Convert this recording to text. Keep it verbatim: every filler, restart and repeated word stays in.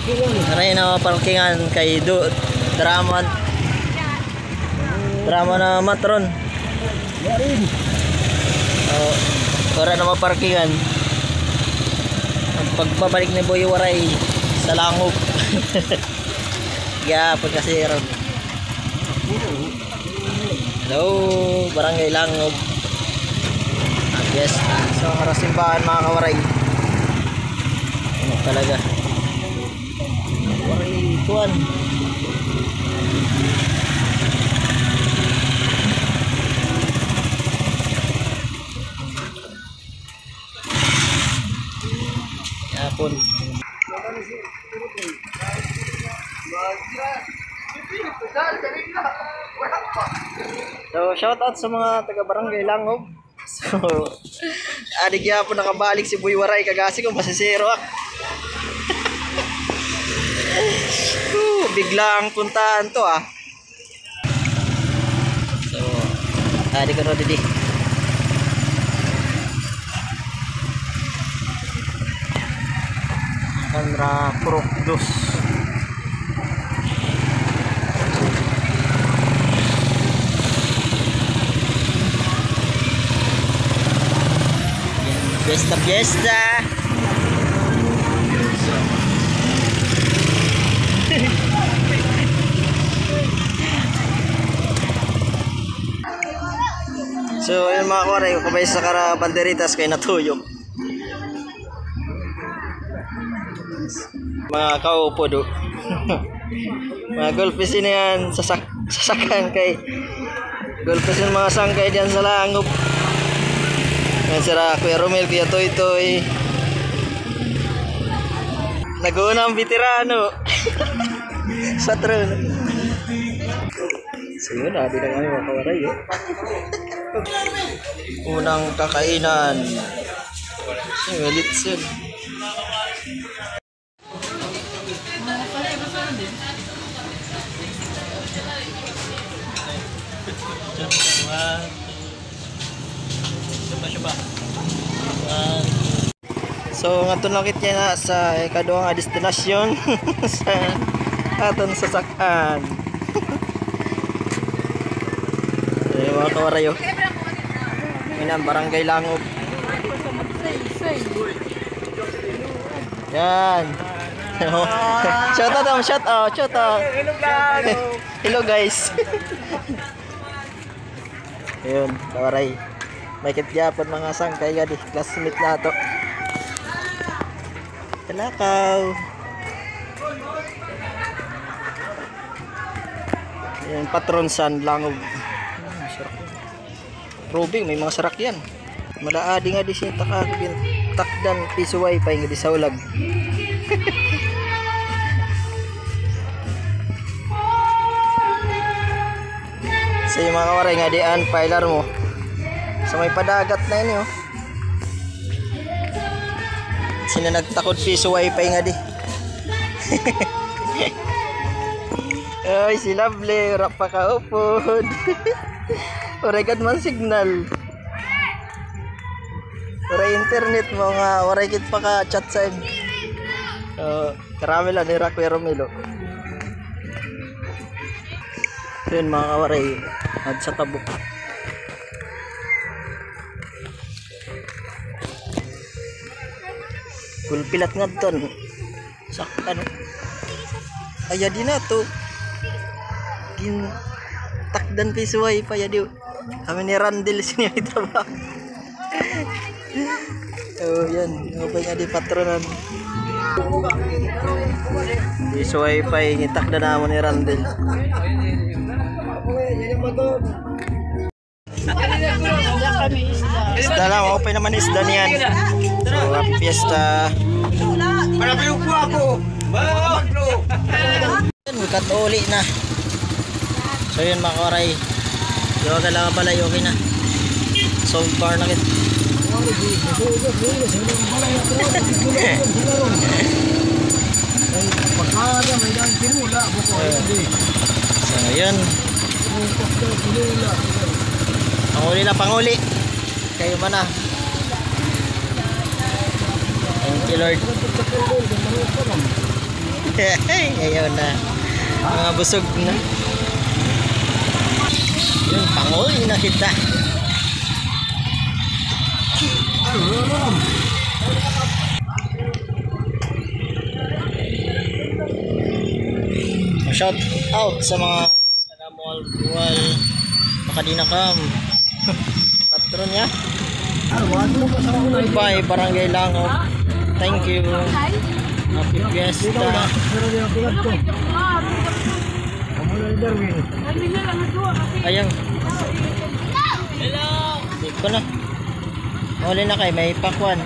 Waray na maparkingan kay do, drama. Drama na matron. Waray. Oh, wala na maparkingan. Ang pagbabalik ni Boy Waray sa Langob. Gihapon kasi ron. Hello, Barangay Langob. Ah, yes. So, harap simbahan, mga kawaray. Ano talaga? Waray kuan. Yapon. So, shout out sa mga taga Barangay Langob. So, adi gyapon nakabalik si Boy Waray, kag asya ko masisiro ak. Whew, biglaang puntahan to, ah. So, adi ko na didi. Kontra Purok Dos. Fiesta, fiesta. So, ayun, mga kawaray, kabay sa kara banderitas kay natuyok. Mga kaupo do. Mga golpes ini an sasak-, sasakan kay golpes ini an mga sangkay diyan sa Langob. Yan sira Kuya Romel, Kuya Toytoy. Nag-uuna ang veterano. Sa trono. So yun, adi na kami, mga kawaray, eh. Unang kakainan. Ay, may litson. So, ngadto na kita na sa ikaduha nga destinasyon sa aton sasak-an. Eh, mga kawaray, oh. Ini an Barangay Langob. Yan. Shout out, shout out, shout out. Hello, guys. Ayun, kawaray. May kit gyapon mga sangkay gadi, classmate nato. Talakaw. Ayan, patron san Langob. Ah, sarap. Robing, may mga sarakyan. Madaadi nga di siya taka-, takdan piso wifi nga di sa ulag. Sa iyo, mga kawaray, nga di an pailar mo. Sa may padagat na ini, oh. Sina nagtakod piso wifi nga di. Ay, si Lovely, wala pa kaupod. Waray gad man signal. Waray internet mo nga, waray kit paka-chat sa im. Oh. Karami la nira Kuya Romelo. Yun, mga kawaray, ad sa tabok. Gulpilat ngadton. Sa, ano? Ay, adi na to. Gin-, takdan piso wifi, adi. Kami ni Randel, sinimita ba? Oh, yan. Upay nga di patronan. Piso wifi, ngitakdan namon ni Randel. Isda lang, okay naman isda niyan. So, happy fiesta. Para pinupo ako. Katuli na. So yun, mga kawaray. Iwagan lang ang balay, okay na. So far na kita. So yun. Panguli na, panguli. Kayo man na. Thank you, Lord. Ayaw na. Mga busog na. Yun, panguwi na kita. Shout out sa mga taga Mualbual. Makadinakam. Patron niya. Goodbye, Barangay Langob. Thank you. Happy Fiesta. Ayun. Hello. Di ko na. Muli na kay may pakwan.